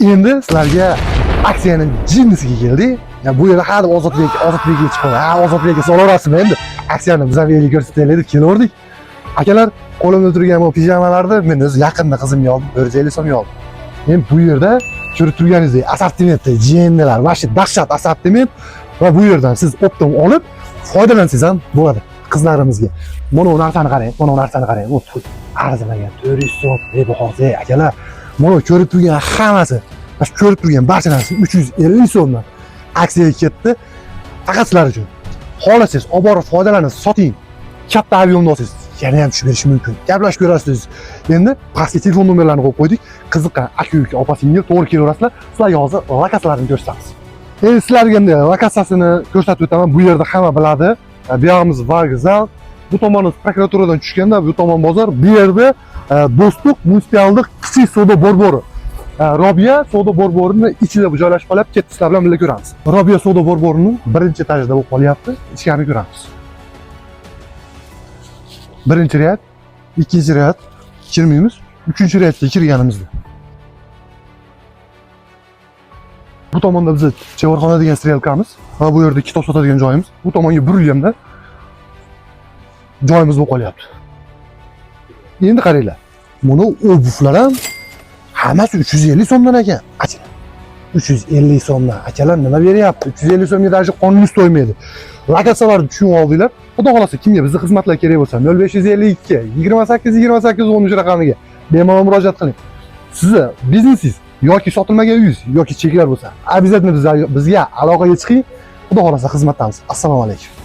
Endi sizlarga aksiyani jinnisiga keldik. Ya bu yerda har Ozodbekka chiqib, ha, Ozodbekka solaverasizmi endi? Aksiyani biz ham elga ko'rsataylik deb kelaverdik. Akalar, qo'limda turgan bu pijamalarni men o'zi yaqinda qizimga oldim, 150 so'mga oldim. Men bu yerda ko'rib turganingizdek assortimentda jinnilar, вообще dahshat assortiment va bu yerdan siz оптом olib foydalansangiz ham bo'ladi qizlarimizga. Mana bu narsani qarang, mana bu narsani qarang. Bu arzimagan 400 so'm, ey bahosi, ey akalar. Mana ko'rib turgan hammasi, mana shu ko'rib turgan barcha narsa 350 so'mdan aksiyaga ketdi. Faqat sizlar uchun. Xohlasangiz olib borib foydalanib soting. Katta объём da olsangiz yana ham tushib berishi mumkin. Gaplashib ko'rasiz. Endi pastga telefon nomerlarini qo'yib qo'ydik. Qiziqqan aka uka, opa singil to'g'ri kelaverasizlar. Sizlarga hozir lokatsiyalarini ko'rsatamiz. Endi sizlarga endi lokatsiyasini ko'rsatib o'taman. Bu yerda hamma biladi. Bu yog'imiz vokzal. Bu tomonimiz prokuraturadan tushganda bu tomon bozor. Bu yerda Do'stlik munitsipallik kichik savdo borbori. Robiya savdo borborini ichida bu joylashib qolyapti. Ketdi, sizlar bilan birga ko'ramiz. Robiya savdo borborining birinchi etajida bo'lib qolyapti. Ichkarini ko'ramiz. Birinchi ряд, ikkinchi ряд kirmaymiz. Uchinchi ряд ga kirganimizda. Bu tomonda bizni chevarxona degan strelkamiz va bu yerda kitob sotadigan joyimiz. Bu tomonga burilganda joyimiz bo'lib qolyapti. Endi qaranglar. Buni обувь lar ham hammasi 350 so'mdan ekan. Akalar. 350 so'mdan. Akalar nima beryapti? 350 so'mga даже qoningiz to'ymaydi. Lokatsiyalarni tushunib oldinglar. Xudo xolasa kimga bizni xizmatlar kerak bo'lsa 0552 28 28 13 raqamiga bemalol murojaat qiling. Sizni biznesingiz yoki sotilmagan uyingiz yoki cheklar bo'lsa, обязательно bizga aloqaga chiqing. Xudo xolasa xizmatdamiz. Assalomu alaykum.